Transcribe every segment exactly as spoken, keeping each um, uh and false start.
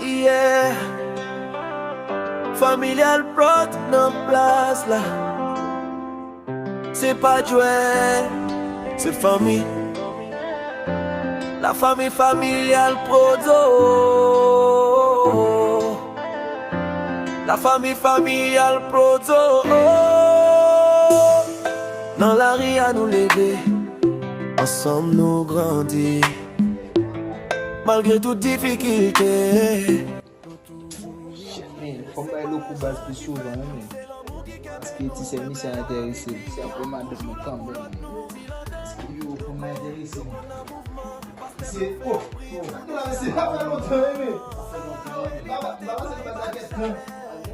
Yeah. Familial Prod nan plas la. Se pa jwèt, se fanmi. La famille familiale Prodo. La famille familiale Prodo. Nan lari a nou leve, ansanm nou grandi. Malgre tout difikilte. Shit, man. Fò m bay Louko baz pi souvan, wi, man. Paske ti sè misye a enterese m. Se ap wè madanm mwen kanmenm. Paske yo, fò m enterese m. Se, oh, oh. Sa k la, mesye? Sa fè lontan, wi, man. Sa fè lontan, wi, man. Baba, baba, se pa sa kèt, non.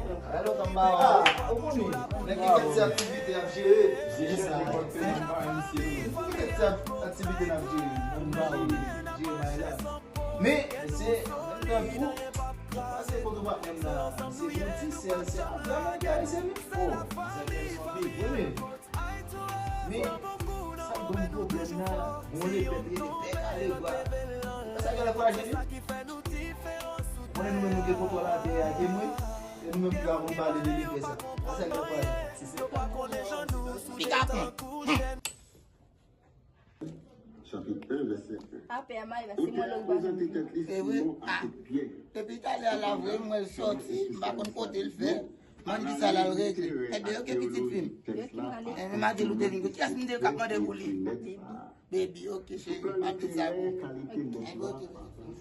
Sa fè lontan, baba. Ah, ou konnen. Nèg gen kèt ti aktivite ap jere. Jere sa. Fò gen kèt ti ak-, aktivite n ap jere. N ap jere, jere bagay la. Men, mesye, menm tan tou, pase foto patnè m nan, se bon ti sè, sè a vrèman enterese m. Oh, sè a enterese anpil. Wi, men, men, sa k ban m pwoblèm nan, bon, lepè, lepè kale bwa. Sa k ankouraje li. Konnen nou menm nou gen kontwòl atè a, ke mwen, e nou menm ki pa konn pale de lepè sa. Sa k ankouraje. Pika pon. Chapit en, vèsè en. Apè a mari la, se mwen lòt ba. Epòt la prezante tèt li Simon ak tout pyè. Depi talè a la vre, m wè l sòti, m pa konn kote l fè. M ann di sa l al regle. Ebyen, oke, pitit fi m. Ebyen, m a di l ou te vin. Kiyès m te k ap mande pou li? Baby, oke, cheri, m ap di sa pou ou. Ebyen, oke.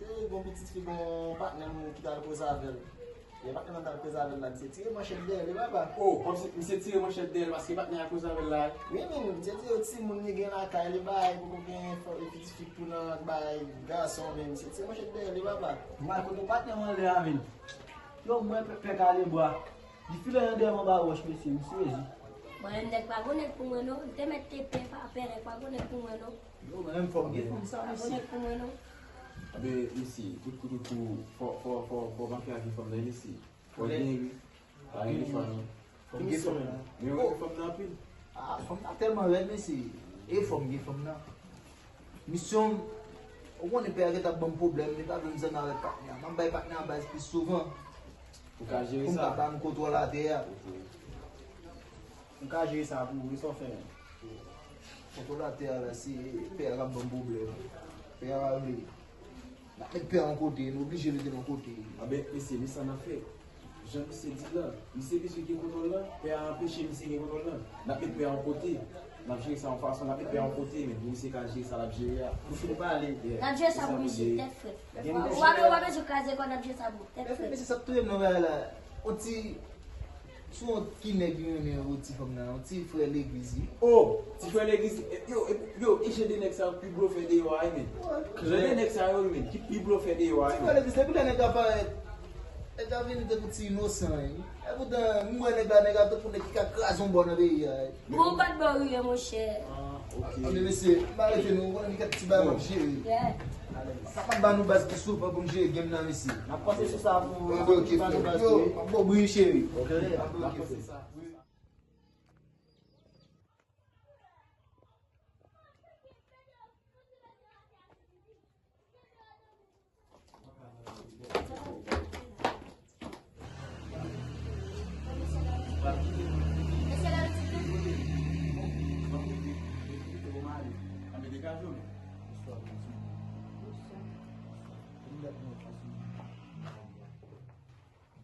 Se yon pitit fi, bon, patnè m ki t al koze avè l. Gen patnè m t al koze avè l la, misye tire manchèt dèyè l, wi papa. Oh, kòmsi misye tire manchèt dèyè l paske patnè a koze avè l la, wi. Wi, men, misye di yo timoun li gen lakay li, bay, poko gen fò, pitit fi pou nan bay gason, men misye tire manchèt dèyè l, wi papa. Mal kote patnè m anlè a, men. Yo, mwen pè, pè kale bwa. Li file nan dèyè m anba wòch, mesye, m sezi. Mwen menm nèg pa gon nèg pou mwen, non. Li te mèt te pè, pa pè nèg pa gon nèg pou mwen, non. Yo, mwen menm fò m gen fanm sa, mesye. Pa gon nèg pou mwen, non. Anben, mesye, tout kout ou tou, fò, fò, fò, fò mache ak fanm nan, mesye. Fò gen, wi. Pa gen chwa, non. Fò m gen fanm nan. Men ou renmen fanm nan anpil. Ah, fanm nan tèlman rèd, mesye. E fò m gen fanm nan. Misyon m, ou konnen pè a gentan ap ban m pwoblèm, li pa vle m zanmi avèk patnè a. M ap bay patnè a baz pi souvan. Ou ka jere sa? Pou m ka pa nan kontwòl atè a. Ok. M ka jere sa pou ou, wi, sa w fè menm. Kontwòl atè a la, se pè a k ap ban m pwoblèm. Pè a pa vle. N ap met pè a yon kote, nou oblije mete l yon kote. Anben, mesye, men sa n ap fè. Jan misye di l la, misye bezwen gen kontwòl la, pè a anpeche misye gen kontwòl la. N ap met pè a yon kote. N ap jere sa yon fason, n ap met pè a yon kote, men pou misye ka jere sa l ap jere a. Nou fin pale. Yeah. N ap jere sa pou misye, tèt frèt. Ou pa, ou pa bezwen kraze kò, n ap jere sa pou ou, tèt frèt. Mesye, sa k touye m nan bagay la. On ti Sou yon ki nèg li renmen yon ti fanm nan, yon ti frè legliz li. Oh, ti frè legliz li. E, yo, e, yo, e jan de nèg sa yo pi blofè deyò a, wi, men. Jan de nèg sa yo, wi, men, ki pi blofè deyò a, wi, men. Ti frè legliz, depi lè nèg la parèt, nèg la vini tankou ti inosan, wi. Epoutan, m wè nèg la, nèg la tankou nèg ki ka kraze yon bò nan peyi a, wi. Bon, ou pa t bò rive, monchè. Ah, ok. Anben, mesye, m arete nou, ou konnen gen kèk ti bagay m ap jere. Yeah. Sa pa ba nou baz ki souvan pou m jere game nan, mesye. N ap panse sou sa pou nou ba nou baz. Yo, m ap ba w bri, cheri. Ok, n ap panse sa.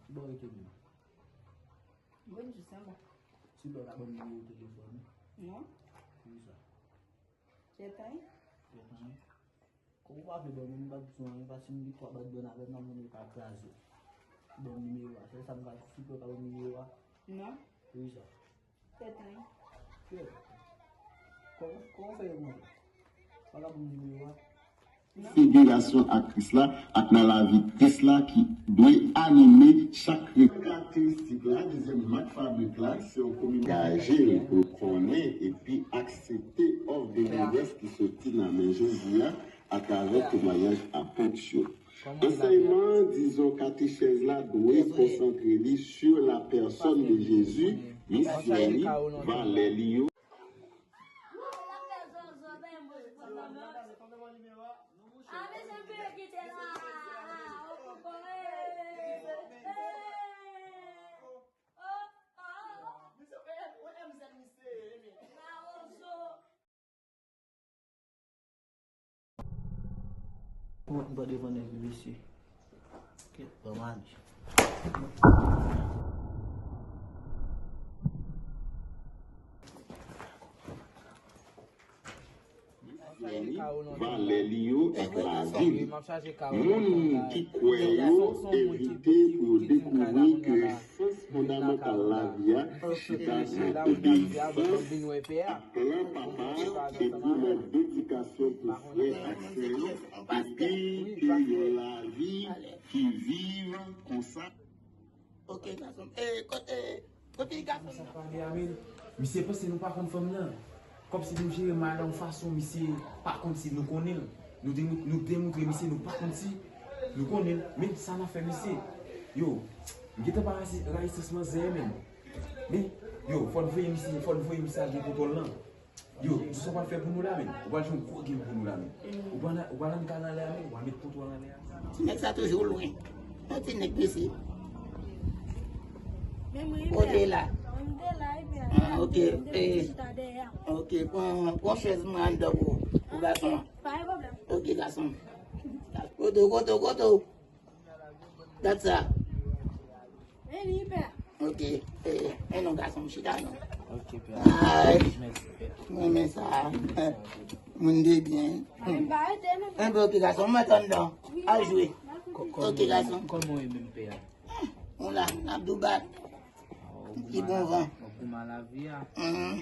Ki bò w rete menm? Mwen jis anba. Silvouplè, w ka ban m nimewo telefòn ou? Non. Poukisa? Tèt anyen. Tèt anyen. Kòm ou pa vle ban m, m pa bezwen anyen, paske m gen twa bat bòn avè m, m ap mande l pa kraze. Ban m nimewo a. Sèl sa m ka di, silvouplè, w ka ban m nimewo a? Non. Poukisa? Tèt anyen. Kè. Kòman, kòman w fè yo manje? Pa ka ban m nimewo a? Figirasyon ak Kris la ak nan lavi Kris la ki dwe anime chak repa. Karakteristik la, dezyèm mak fabrik la, se yon kominyote angaje pou konnen epi aksepte òf de Lewès ki soti nan men Jezi a atravè temwayaj apot yo. Ansèyman, dizon, katechèz la dwe konsantre li sur la personne de Jésus, misyon li, valè li yo. Ah, mesye, m peye kite la. Ah, oh, papa, eh. Mwen pa devan nèg yo, mesye. Kèt, ban m ale. Valè li yo ak lavi li. Moun ki kwè yo evite pou yo dekouvri ke sans fondamantal lavi a chita nan obeyisans ak plan Papa epi nan dedikasyon pou frè ak sè yo, epi ke yon lavi ki viv konsa. Ok, gason. E, kote, kote gason nan? Sa pale a, men. Misye panse nou pa konn fanm nan. Kòmsi nou jere mal la yon fason, misye pa konn si nou konnen l. Nou demou-, nou demontre misye nou pa konn si nou konnen l. Men sa n ap fè misye. Yo, m gentan pa rayi, rayi sans manzè, men. Men, yo, fò n voye misye, fò n voye misye al gen kontwòl lan. Yo, di sa w pral fè pou nou la, men. Ou pral jwe yon gwo game pou nou la, men. Ou pral, ou pral ann kay nan lè a, men. Ou pral met kontwòl nan lè a. Ti nèg sa toujou lwen. Yon ti nèg pisi. Kote la? Ah, ok. Eh, ok, pran, pran chèz mwen anndan pou, pou gason an. Ok, gason. Kote w, kote w, kote w? Dat sa. Ok, eh, eh non, gason, chita non. Ok, pè. Ay, mèsi, pè. Mwen renmen sa. Moun de byen. Enben, ok, gason, mwen tann non. Al jwe. Ok, gason. Kòman w ye menm, pè a? Ou la, n ap doubat. Ki bon van. Ou kouman lavi a? Mhm.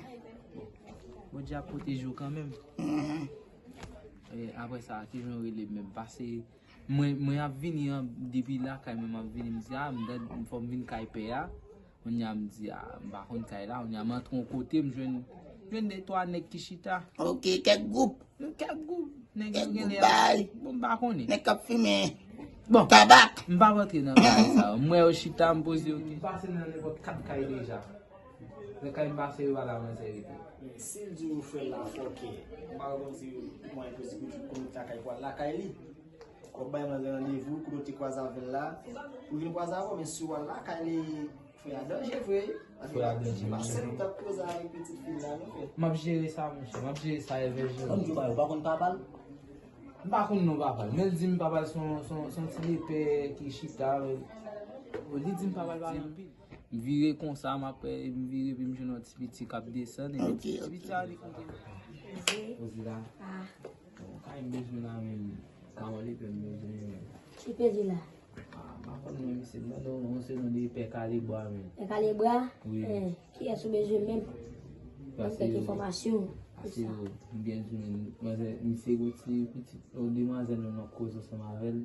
Bondye ap pwoteje w kanmenm. Mhm. E, apre sa, kijan w rele menm? Pase, mwen, mwen ap vini an, depi lakay mwen, m ap vini, m di, a, m, fò m vin kay pè a. Kounye a, m di, a, m pa konn kay la. Kounye a, m antre yon kote, m jwenn, jwenn de twa nèg ki chita. Ok, kèk gwoup. Kèk gwoup. Nèg yo gen lè bay. Bon, m pa konnen. Nèg k ap fimen. Bon, tabak. M pa rantre nan bagay sa yo. M wè yo chita, m poze yo kesyon. M pase nan nenpòt kat kay deja. Nan kay m pase yo pa la mwen sèvi tou. Men si l di w frè l la fòkè, m pa konn si mwen posib pou di konnen lakay pou al lakay li. Kòm bay manzè randevou, kote w te kwaze avè l la, pou vin kwaze avè w, men si w al lakay li, frè a danje vre. Frè a danje, monchè. M ap jere sa, monchè, m ap jere sa, Evè Jean. Kòm di w pa, ou pa konn papa l? M pa konn non papa l, men l di m papa l se yon, se yon, se yon ti lepè ki chita, li di m papa l pa gen anpil. M vire konsa, m ap, m vire, epi m jwenn yon ti piti k ap desann, epi ti piti a li konte. Ozila. Bon, kay m bezwen la menm. Kawòl epè m bezwen menm. Ki pè di la? Ah, m pa konn non, misye mande yon, yon se non de pè Kalebwa menm. Pè Kalebwa? Wi. Eh, kiyès ou bezwen menm? Ban m kèk enfòmasyon. Pase yo, m byen di menm, manzè, misye gon ti pitit, yon demwazèl menm, m ap koze ansanm avè l.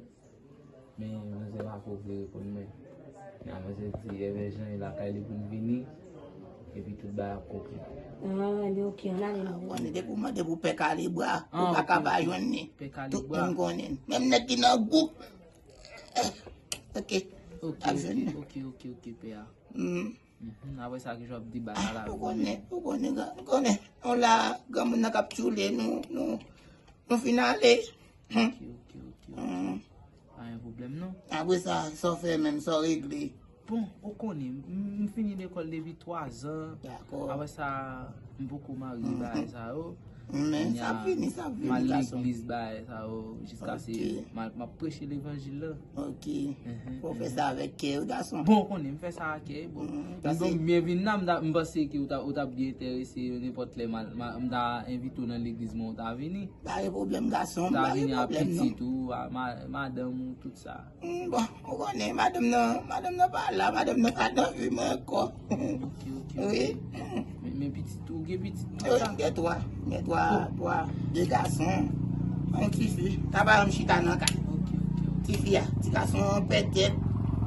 Men manzè pa ko vle reponn mwen. Men manzè di Evè Jean e lakay li pou l vini. Epi tout bagay ap konplike. Ah, ebyen ok, ann ale non. Konnen depi w mande pou pè Kalebwa, ou pa ka pa jwenn li. Tout moun konnen l. Menm nèg ki nan gwoup. Ok. Ap jwenn li. Ok, ok, ok, pè a. Mhm, apre sa, kijan w ap debake la? Ou konnen, ou konnen, ou konnen. Nou la, granmoun nan k ap tchoule, nou, nou, nou fin ale. Ok, ok, ok, ok. Pa gen pwoblèm, non. Apre sa, sa w fè menm, sa w regle? Bon, ou konnen, m, m fini lekòl depi twa zan. Dakò. Apre sa, m poko marye, bagay sa yo. Men sa ap vini, sa ap vini, gason. M al legliz, bagay sa yo, jiskaske m al, m ap preche levanjil la. Ok. Fò w fè sa avèk kè, wi, gason. Bon, ou konnen, m fè sa ak kè, bon. Donk, byen vin la, m ta, m panse ke ou ta, ou ta byen enterese, nenpòt lè, m ta envite w nan legliz mwen, ou ta vini. Pa gen pwoblèm, gason, pa gen pwoblèm, non. Ou ta vini a pitit ou, a ma-, madanm ou, tout sa. Hmm, bon, ou konnen, madanm nan, madanm nan pa la, madanm nan pa nan vi mwen ankò. Ok, ok, ok. Wi. Men, men pitit ou, gen pitit tou? Wi, m gen twa. M gen twa, twa, de gason, yon tifi. Sa pa janm chita nan kay. Ok, ok, ok. Tifi a, ti gason an pètèt,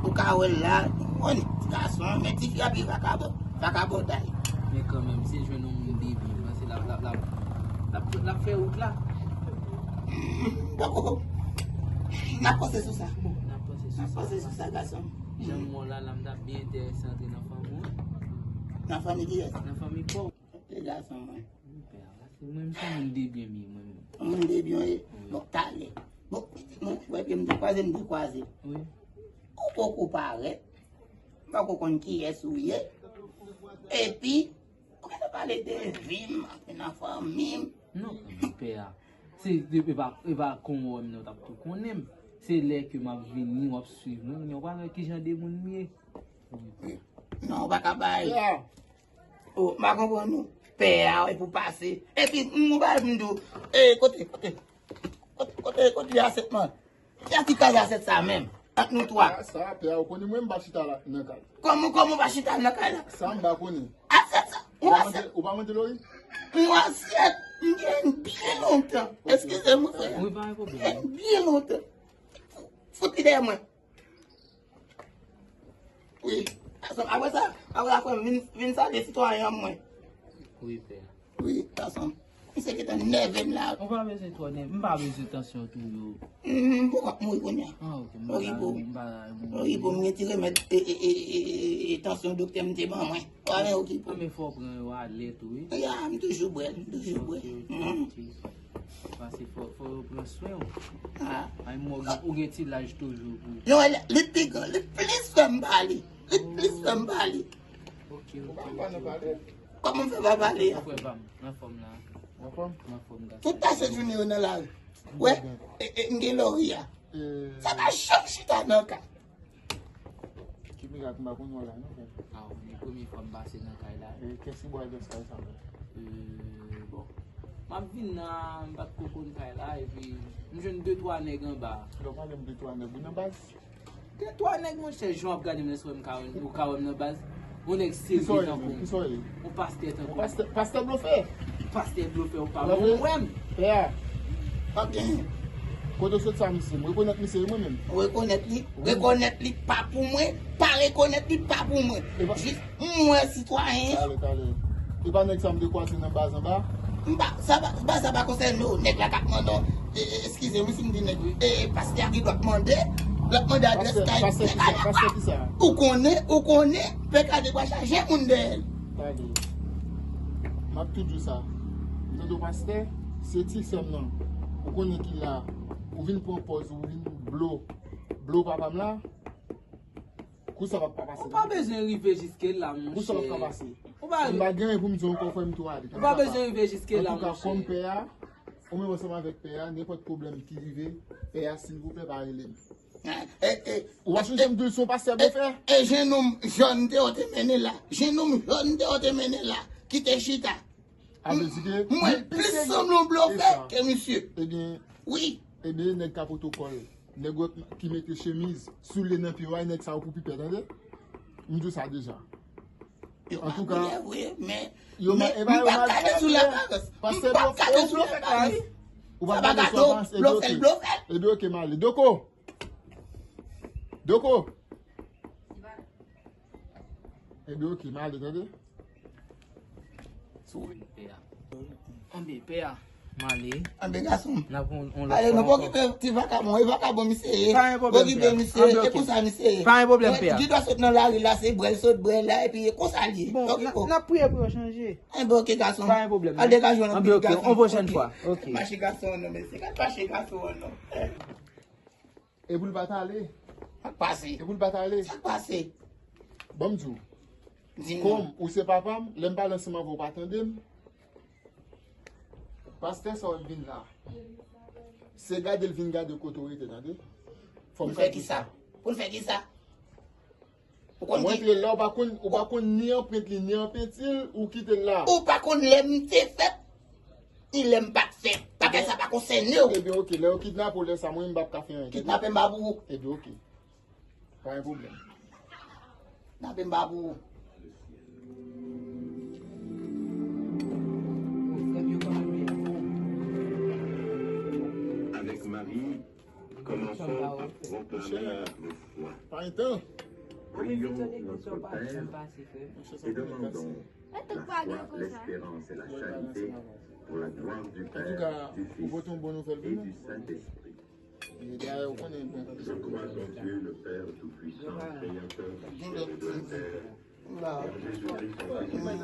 ou ka wè l la, ou konnen, ti gason, men tifi a pi vakabon, vakabonday. Men kanmenm, si l jwenn yon moun de byen, m panse l ap, l ap, l ap, l ap, l ap fè wout la. Poko. N ap panse sou sa. Bon, n ap panse sou sa. N ap panse sou sa, gason. Jan m wè w la, la, m t ap byen enterese antre nan fanmi w. Nan fanmi kiyès? Nan fanmi pa w. Ok, gason mwen. Pè a, paske mwen, m se yon moun de byen m ye, mwen menm. Yon moun de byen w ye? Wi. Bon, talè. Bon, mwen, wè, ke m te kwaze, m te kwaze. Wi. Ou poko parèt. M poko konn kiyès ou ye. Epi, ou gentan pale de vi m, antre nan fanmi m. Non, pè a. Se, e pa, e pa kon w wè m nan, w t ap tou konnen m. Se lè ke m ap vini, w ap swiv mwen, kounye a w pral wè kijan de moun m ye. Wi. Non, ou pa ka bay. Ya. Oh, m pa konprann ou. Pè a, e pou pase. Epi, m, ou pa m di w, e, kote, kote, kote, kote, kote asyèt mwen? Kiyès ki kraze asyèt sa menm? Ant nou twa. Sa, sa, pè a, ou konnen mwen, m pa chita la, nan kay. Kòman, kòman w pa chita nan kay la? Sa, m pa konnen. Asyèt sa, ou pa mande, ou pa mande Lori? Yon asyèt, m gen byen lontan. Ok. Eskize m, frè. Wi, pa gen pwoblèm. M gen byen lontan. Fout li dèyè mwen. Wi. Apre sa, apre sa, frè m, vin, vin salye sitwayen an mwen. Wi, pè. Wi, gason. Misye gentan nève m la. Ou pa bezwen twò nève. M pa bezwen tansyon tou yo. M poko ap mouri kounye a. Ah, ok. M pa, Okipe w. M pa, Okipe w, m gen ti remèd, e, e, tansyon doktè m te ban mwen. Ou pa okipe w. Ah, men fò w pran yo alè tou, wi. Ya, m toujou bwè l, m toujou bwè. Ok, ok, ok. Paske fò, fò yo pran swen w. Ah. Ay, mwen, ou gen, ou gen ti laj toujou pou. Yo, li, li pi gran, li plis fè m pale. Li plis fè m pale. Ok, ok, ok, ok. Kòman m fè pa pale a? Frè pa m, anfòm la. Anfòm? Anfòm, gason. Tout ta sejounen yo nan lari. Wè, e, e, m gen Lori a. Sa pa janm chita nan kay. Ki mirak m pa konn wè la, non, frè? Ah, wi, premye fwa m pase nan kay la. E, kiyès ki ba w adrès kay sa, frè? E, bon. M ap vin nan, m pa t ko konn kay la, epi m jwenn de twa nèg anba. Lè w pale m de twa nèg, ou nan baz? De twa nèg, monchè, jan w ap gade m, èske w ka, ou ka wè m nan baz? Yon nèg serye tankou m. Yon pastè tankou m. Pastè, pastè blofè. Pastè blofè, ou pa bon wè m. Pè a. Ok. Kote w sot sa, misye? M rekonèt misye, wi, mwen menm. Ou rekonèt li? Wi. Rekonèt li pa pou mwen, pa rekonèt li pa pou mwen. Jis m wè sitwayen. Talè, talè. E pa nèg sa m te kwaze nan baz anba? M pa, sa pa, sa pa konsène w. Nèg la k ap mande w, e, e, eskize m si m di nèg, e, pastè a gen dwa ap mande, l ap mande adrès kay. Pastè, pastè kisa? Pastè kisa? Ou konnen, ou konnen, pè K D pa chaje moun dèyè l. Talè. M ap tou di w sa. M tande w pastè, se ti sè m nan. Ou konnen ki la, ou vin pran pòz, ou vin blo, blo papa m la. Kou sa p ap ka pase. Ou pa bezwen rive jiske la, monchè. Kou sa p ap ka pase. Ou pa, m pa gen anyen pou m di w ankò, frè m, tou ale. Ou pa bezwen rive jiske la, monchè. Antouka, kòm pè a, ou menm ansanm avèk pè a, nenpòt pwoblèm ki rive, pè a, silvouplè, pa rele m. E, e, ou pa sonje m di w se yon pastè blofè? E, e jennonm jòn deyò te mennen la. Jennonm jòn deyò te mennen la. Ki te chita. A vle di ke m wè l plis sanble yon blofè ke misye. Ebyen, wi. Ebyen, nèg ka pwotokòl. Nèg wè ki mete chemiz, soulye nan pye w, nèg sa yo pou pi pè, tande? M di w sa deja. Antouka, yo, men, men, m p ap gade sou laparans. M p ap gade sou laparans. Ou p ap gade sou laparans. Ebyen, ok. Blofè l, blofè l. Ebyen, ok, m ale. Doko! Doko! Ebyen, ok, m ale, tande. Anben, pè a, m ale. Anben, gason m. N ap on, on lòt fwa ankò. Ale, nou pa okipe ti vakabon, e vakabon misye ye. Pa gen pwoblèm, pè a. Okipe misye, e konsa misye ye. Pa gen pwoblèm, pè a. Li dwe sot nan lari la, se bwè l sot bwè la, epi e konsa l ye. Bon, n ap priye pou yo chanje. Anben, ok, gason m. Pa gen pwoblèm. Al degaje w nan pye gason m. Anben, ok, on pwochèn fwa. Ok. Mache gason an non, mesye. Gad mache gason an non. E pou l pa t ale. Sa k pase? E pou l pa t ale. Sa k pase? Ban m di w. Di m non. Kòm ou se papa m, lè m pale ansanm avè w, ou pa tande m. Pastè sa w ap vin la. Se gade l vin gade kote w rete, tande. Fò m ka di w sa. Pou l fè kisa? Pou l fè kisa? Ou konn ki... Ou antre la, ou pa konn, ou pa konn ni anprent li, ni anpenti l, ou kite l la. Ou pa konn lè m te fèt, ni lè m pa t fèt. Bagay sa pa konsène w. Ebyen, ok, lè yo kidnape w, lè sa, mwen, m p ap ka fè anyen. Kidnape m pa pou ou. Ebyen, ok. Pa gen pwoblèm. Kidnape m pa pou ou. Avec Marie, commençons à proclamer le foi. Prions notre Père et demandons la foi, l'espérance et la charité pour la gloire du Père, du Fils et du Saint-Esprit. Je crois en Dieu, le Père Tout-Puissant, Créateur du ciel et de la terre, en Jésus-Christ, son Fils unique,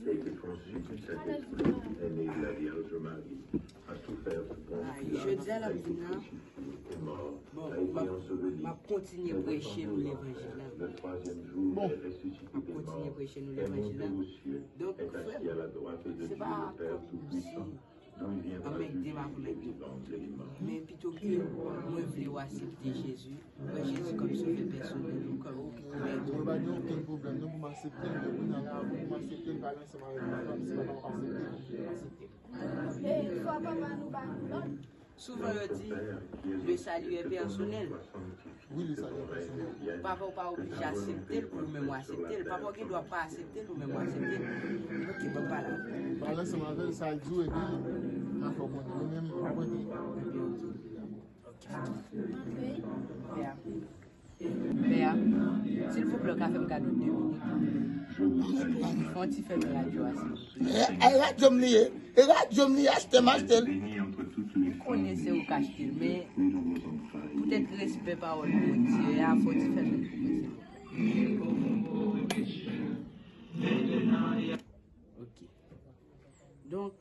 qui a été conçu du Saint-Esprit, est né de la Vierge Marie, a souffert sous Ponce Pilate, a été crucifié, est mort, a été enseveli, est descendu aux enfers, le troisième jour, est ressuscité des morts, est monté aux cieux, est assis à la droite de Dieu, le Père Tout-Puissant. Anben, de m ap remèt nou. Men pito ke mwen vle w aksepte Jezi, pran Jezi kòm sovè pèsonèl ou, kòm mèt ou. Mwen pa gen okenn pwoblèm non pou m aksepte l, men kounye a la, avan pou m aksepte l, pale ansanm avèk papa m, si papa m pa aksepte, m aksepte l. E swa papa nou ba nou lòd. Souvan yo di, le salut est personnel. Wi, le salut est personnel. Papa w pa oblije aksepte l pou ou menm w aksepte l. Papa w gen dwa pa aksepte l, ou menm w aksepte l. Ok, bon, pale avè l. Pale ansanm avè l, sa l di w, epi m a fè w konnen. Mwen menm, m ap rete. Ebyen, ok. Ok. Pè a. Pè a, silvouplè, w ka fè m kado de minit? Fè yon ti fèmen radyo a, silvouplè. E, e radyo m li ye. E radyo m li ye, achte m achte l. M konnen se ou k achte l, men poutèt respè pawòl Bondye a, fè yon ti fèmen l pou mwen, silvouplè. Ok. Donk,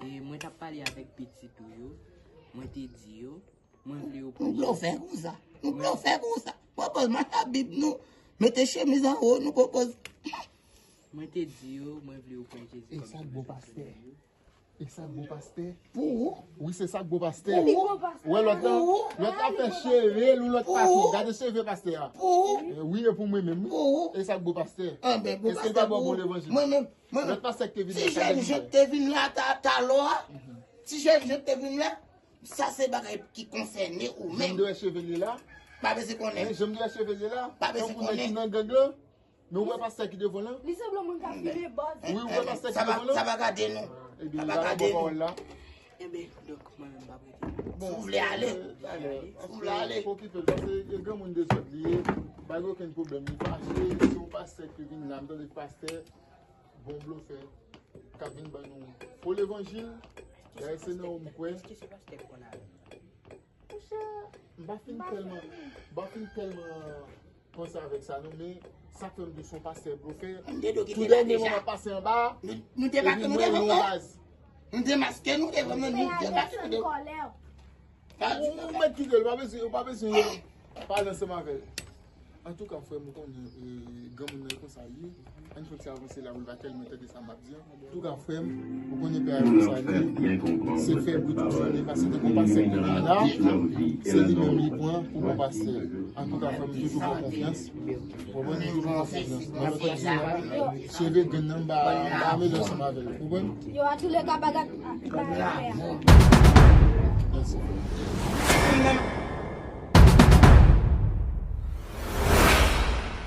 e, mwen t ap pale avèk pitit ou yo, mwen te di yo, mwen vle yo pran Jezi. Nou blofè konsa. Nou blofè konsa. Pwopoz mwen Labib nou. Mete chemiz anwo, nou pwopoz. Mwen te di yo, mwen vle yo pran Jezi kòm sovè pèsonèl yo. E sa k bon pastè? Pou ou? Wi, se sa k bon pastè. Pou ou? Wè lòt la, lòt la fè cheve l ou lòt fason. Gade cheve pastè a. Pou ou? E wi, e pou mwen menm, wi. Pou ou? E sa k bon pastè. Anben, bon pastè pou ou. Mwen menm, mwen menm. Lòt pastè ki te vin la, sa te vin la. Ti jèn jan te vin la, ta, talò a. Ti jèn jan te vin la. Sa se bagay ki konsène ou menm. Jan m de wè cheve l ye la. Pa bezwen konnen. Jan m de wè cheve l ye la. Pa bezwen konnen. Tankou nèg ki nan gang lan. Men ou wè pastè ki devan lan? Li sanble moun k ap file bòz. Wi, ou wè pastè ki devan lan? Sa pa gade nou. Ebyen, sa pa gade nou. Ebyen, donk, mwen menm m ap rete. Si w vle ale. Si w vle ale. Okipe l, paske e granmoun dezòd li ye. Pa gen okenn pwoblèm. Li fache, se yon pastè ki vin la. M tande pastè, bon blofè, k ap vin ban nou fo levanjil. Dayè se nan ou m kwè. Èske se pastè k konn avè m? Monchè, m pa fin tèlman, m pa fin tèlman panse avèk sa non, men sa k fè m di w se yon pastè blofè. Tou dènyèman m ap pase anba a, epi m wè l yon baz. Nou demaske nou devan, nou demaske nou devan. Ou mèt kite l, ou pa bezwen, ou pa bezwen pale ansanm avè l. Antouka, frè m, ou konnen, e, granmoun nan e konsa l ye. Ann fè yon ti avanse la pou l pa tèlman tande sa m ap di an. Antouka, frè m, ou konnen pè a e konsa l ye. Se fè bout yon zanmi pase te konn pase pou li la. Se li menm li pran pou bon pastè. Antouka, frè m, m toujou fè w konfyans. Ou konprann? M toujou fè w konfyans. Mwen fè w konfyans. Cheve grenn nan m ba, m ba mele ansanm avè l. Ou konprann? Yo, a tou le ka, bagay. Mèsi.